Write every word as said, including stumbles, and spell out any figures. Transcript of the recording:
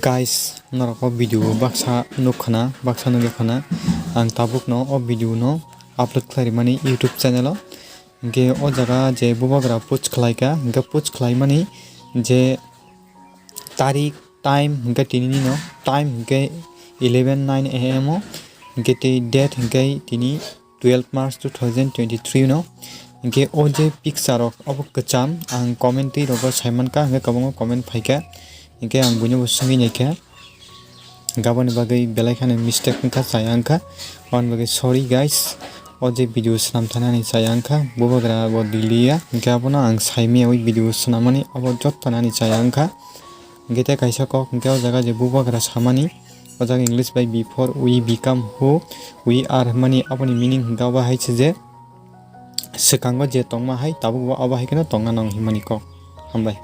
Guys, norok o video baksa nuk khna, baksa nugwi khna. Ang tabuk no o video no upload khlai rimani YouTube channel o. Hingke o jaga je bubagra post khlai ka, hingke post khlai mani je tarik, time hingke tini ni no, time hingke eleven nine A M o, hingke tei date hingke tini twelve March two thousand twenty-three no. Hingke o je picture rok obo kwcham, ang comment twi rogo sai mankha, hingke kwbangma comment phaikha, hingke ang buino bo swngwi naikha, hingke aboni bagwi belai kheno mistake wngkha, chaya wngkha, aboni bagwi sorry guys. O je video swnam thanani chaya wngkha, bubagra bo diliya, hingke abono ang saimaya wi video swnamani, abo jotto nani chaya wngkha. Hingke tei kaisa kok hingke o jaga je bubagra samani, o jaga English bai before we become who we are hwnmani aboni meaning hingke obo hai se je swkango je tongma hai tabuk bo obo hai kheno tongna nang hwnmani kok. Hambai.